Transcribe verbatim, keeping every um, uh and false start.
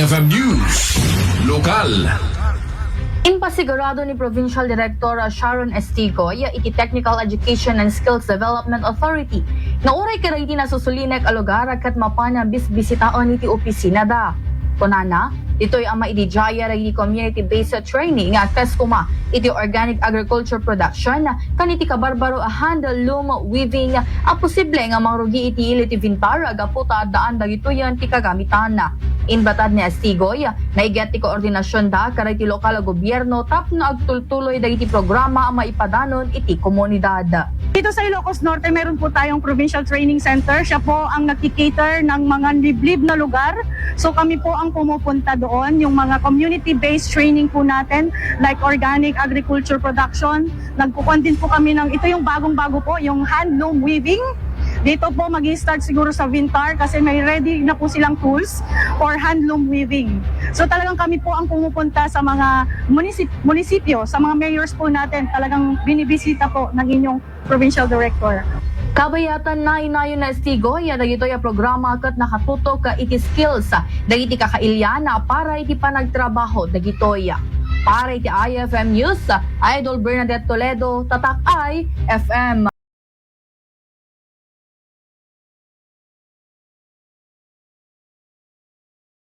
F M News Lokal. Impasigurado ni Provincial Director Sharon Estigoy iti Technical Education and Skills Development Authority nga uray kadagiti nasusulinek a lugar ket mapan bisbisitaen iti opisinada. Kunana, ditoy a maididiay dagiti community-based training a kas koma iti organic agriculture production ken iti kabarbaro a handloom weaving a posible nga mangrugi iti ili ti vintar gapu ta addaan dagitoyen ti kagamitan. Inbatad ni Estigoy, naiget ti koordinasionda kadagiti lokal a gobierno tapno agtultuloy dagiti programa a maipadanon iti komunidad. Dito sa Ilocos Norte, meron po tayong Provincial Training Center. Siya po ang nagki-cater ng mga liblib na lugar. So kami po ang pumupunta doon, yung mga community-based training po natin, like organic agriculture production. Nagkukuhan din po kami ng, ito yung bagong-bago po, yung handloom weaving. Dito po mag-start siguro sa Vintar kasi may ready na po silang tools for handloom weaving. So talagang kami po ang pumupunta sa mga munisip- munisipyo, sa mga mayors po natin, talagang binibisita po ng inyong provincial director. Kabayatan, nainayon ni Estigoy dagitoy a programa ket nakatutok iti skills dagiti kakailian para iti panagtrabaho dagitoy. Para iti I F M News, Idol Bernadette Toledo, Tatak I F M.